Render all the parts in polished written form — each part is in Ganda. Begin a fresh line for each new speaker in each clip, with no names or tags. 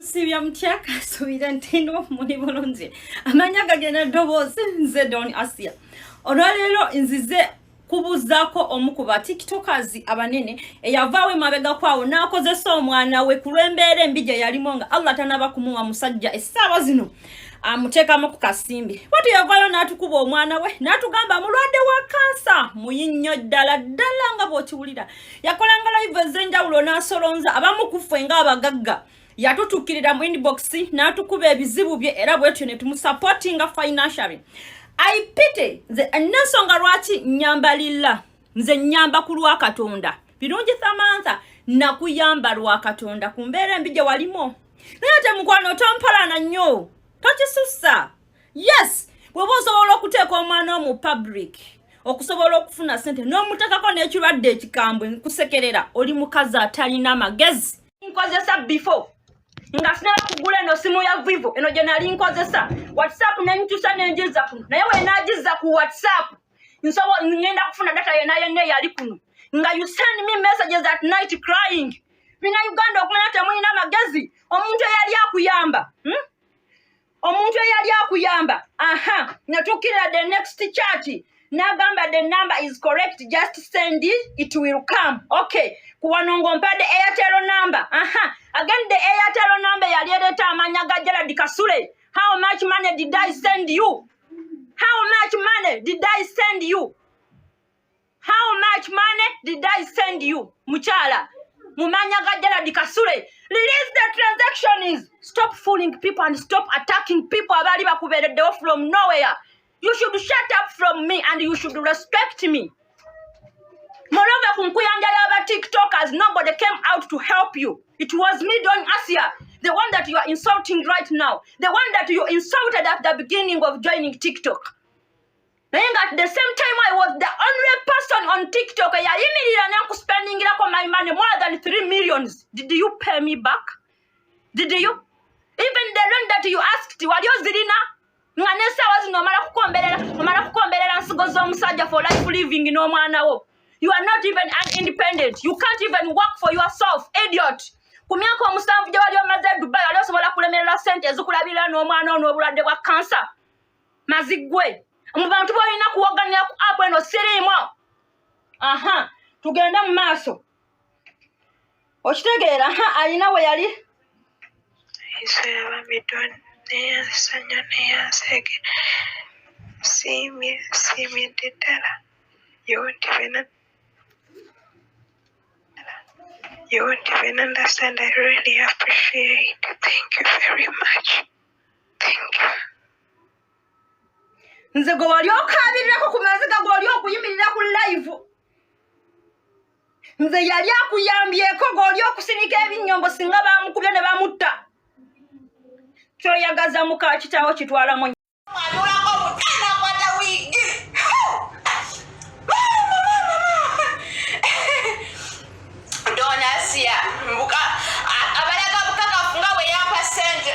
Sibya mutya kasuubira nti no muli bulungi. Amanya gagenda eddoboozi nze Don Asia. Olwaleero nzize kubuzaako omu ku ba tiktokers abanene eyavaawo emabega kwawo n'akozesa omwana we ku lw'embeera embi gye yalimu nga Allah tanaba kumuwa musajja essaawa zino amuteekamu ku kasimbi. Bwatyo yavaayo n'atukuba omwana we n'atugamba mulwadde wa kansa muyi nnyo ddala ddala nga bw'okiwulira. Yakolanga live ez'enjawulo n'asolonza abamu ku ffe ng'abagagga. Yatutukirira mu inbox n'atukuba ebizibu bye era bwetyo ne tumusupportinga financially. I pity nze n'ensonga lwaki nyambalilla nze nyamba ku lwa Katonda. Birungi Samantha nakuyamba lwa Katonda ku mbeera embi gye walimu. Naye ate mukwano tompalana nnyo, tokisussa. Yes, bw'oba osobola okuteeka omwana wo mu public okusobola okufuna ssente n'omuteekako n'ekirwadde ekikambwe nkusekerera, oli mukazi atalina magezi. Nkozesa before nga sinaba kugula eno simu ya Vivo eno gye nali nkozesa WhatsApp nenkyusa nenjiza kuno, naye wenagiza ku WhatsApp nsobo ngenda kufuna data yena yenna eyali kuno nga you send me messages at night crying. Bina Uganda okumanya temulina magezi. Omuntu eyali akuyamba, Omuntu eyali akuyamba, aha, netukira the next chat n'agamba the number is correct, just send it, it will come. Okay, kuwano ng'ompadde Airtel number. Aha, again the Airtel number yali ereeta amanya ga Gerald Kasule. How much money did I send you? How much money did I send you? How much money did I send you? Mukyala, mu manya ga Gerald Kasule. Release the transactions. Stop fooling people and stop attacking people abaali bakubeereddewo from nowhere. You should shut up from me and you should respect me. Moreover, ku nkuyanja y'aba TikTokers, nobody came out to help you. It was me, Don Asia, the one that you are insulting right now, the one that you insulted at the beginning of joining TikTok. Naye nga at the same time I was the only person on TikTok eyayimirira nenkuspendingirako my money more than 3 millions. Did you pay me back? Did you? Even the loan that you asked, wali ozirina? Nga n'essaawa zino omala kukomberera nsigo z'omusajja for life living n'omwana wo. You are not even an independent. You can't even work for yourself, idiot. Ku myaka 7 gye wali omaze e Dubai, wali osobola kulemerera ssente ezikulabirira n'omwana wo n'obulwadde bwa kansa. Maziggwe. Mu bantu b'olina kuwoganira ku app eno siriimu. Aha, tugende mu maaso. Okitegeera, ha, alina we yali.
Neyansanyo neyansege siimye siimidde ddala. You won't even understand. I really appreciate. Thank you very much. Thank you.
Nze gwe wali okaabirirako ku maziga, gwe oli okuyimirira ku live. Nze yali akuyambyeko, gwe oli okusinika ebinnyombo singa baamukubye ne bamutta. Kyoyagaza muka kitaawo kitwalamu.
Mwatulako butana kwata wiigi. Donasia mbuka abalaga bukakafu nga bwe yampa sente.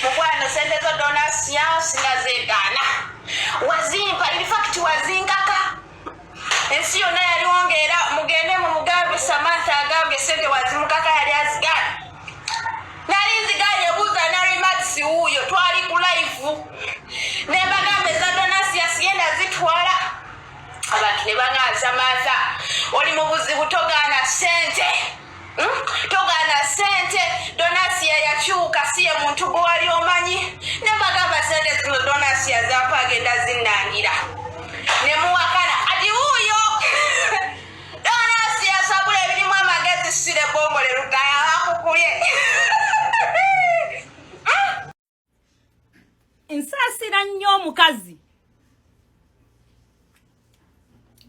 Mukwano, sente zo Donasia sinazeegaana, wazimpa, in fact wazinkaka. Ensi yonna yaliwo ngaera mugende mu mugambe Samantha agambye sente wazimukaka. Yali azigaana, nali nziganye. Buuza narimax wuuyo, twali ku live ne mbagamba eza Donasia sigenda zitwala. Abantu ne bagamba, "Samantha, oli mu buzibu, togaana sente. Togaana sente, Donasia yakyuka, si ye muntu gwe wali omanyi." Ne mbagamba sente zino Donasia zampa agenda zinnangira, ne muwakana. Ati wuuyo Donasia sabula ebirimu amagezi, sire bombole lutaya akukulye.
Nsaasira nnyo omukazi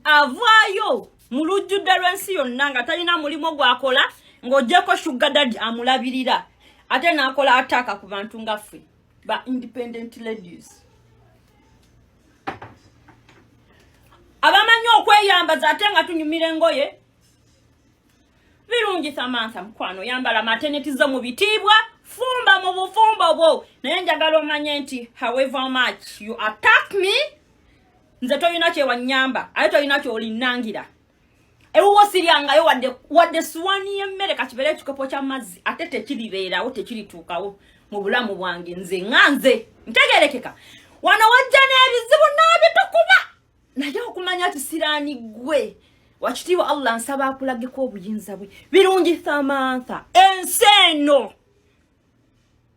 avaayo mu lujjudde lw'ensi yonna nga talina mulimu gw'akola ng'oggyeko sugar daddy amulabirira, ate n'akola attack ku bantu nga ffe ba independent ladies abamanyi okweyambaza ate nga tunyumira engoye. Birungi Samantha mukwano, yambala maternity zo mu bitiibwa, fumba mu bufumbo bwo, naye njagala omanye nti however much you attack me, nze tolina kyewanyamba ate tolina kyolinangira. Ewuwo siryangayo wadde wadde suwani y'emmere, kakibeere ekikopo ky'amazzi, ate tekiribeerawo, tekirituukawo mu bulamu bwange. Nze nga nze ntegerekeka. Wano wajja n'ebizibu n'abitukuba, naye okumanya kisiraani gwe wakitiibwa. Allah nsaba akulageko obuyinza bwe. Birungi Samantha, ensi eno.